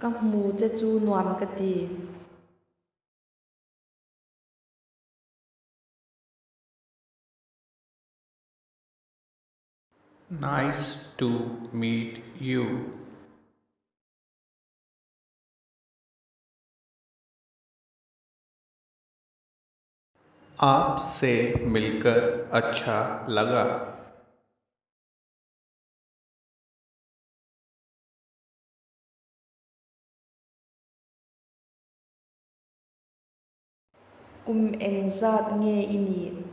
Ka hmu che chu nuam ka ti. Nice to meet you. आपसे मिलकर अच्छा लगा। Kum engzat nge i nih?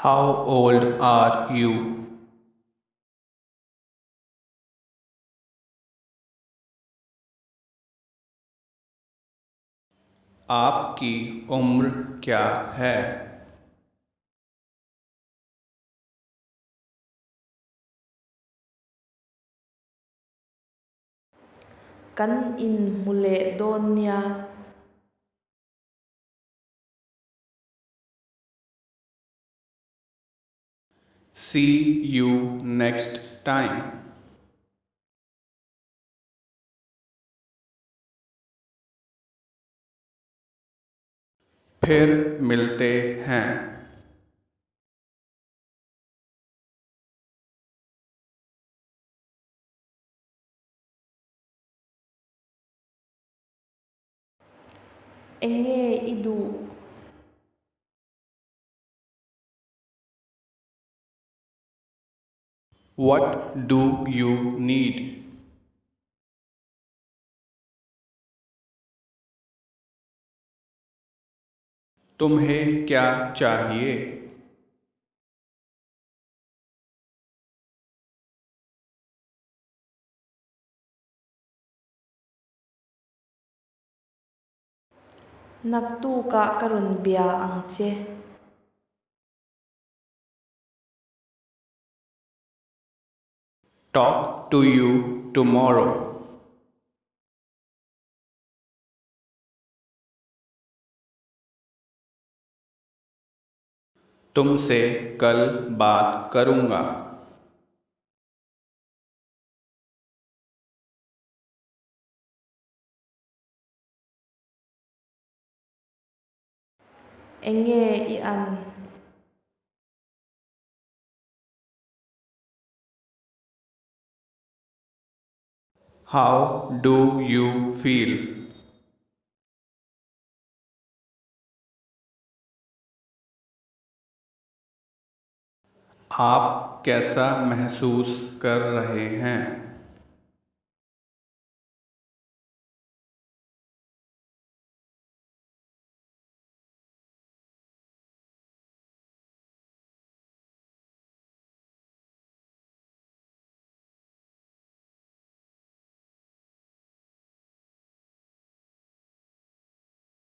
How old are you? आपकी उम्र क्या है? Kan inhmu leh dawn nia. See you next time. फिर मिलते हैं। Enge i duh? What do you need? तुम्हें क्या चाहिए? Naktukah ka rawn bia ang che. Talk to you tomorrow. तुमसे कल बात करूँगा। Enge i an? How do you feel? आप कैसा महसूस कर रहे हैं?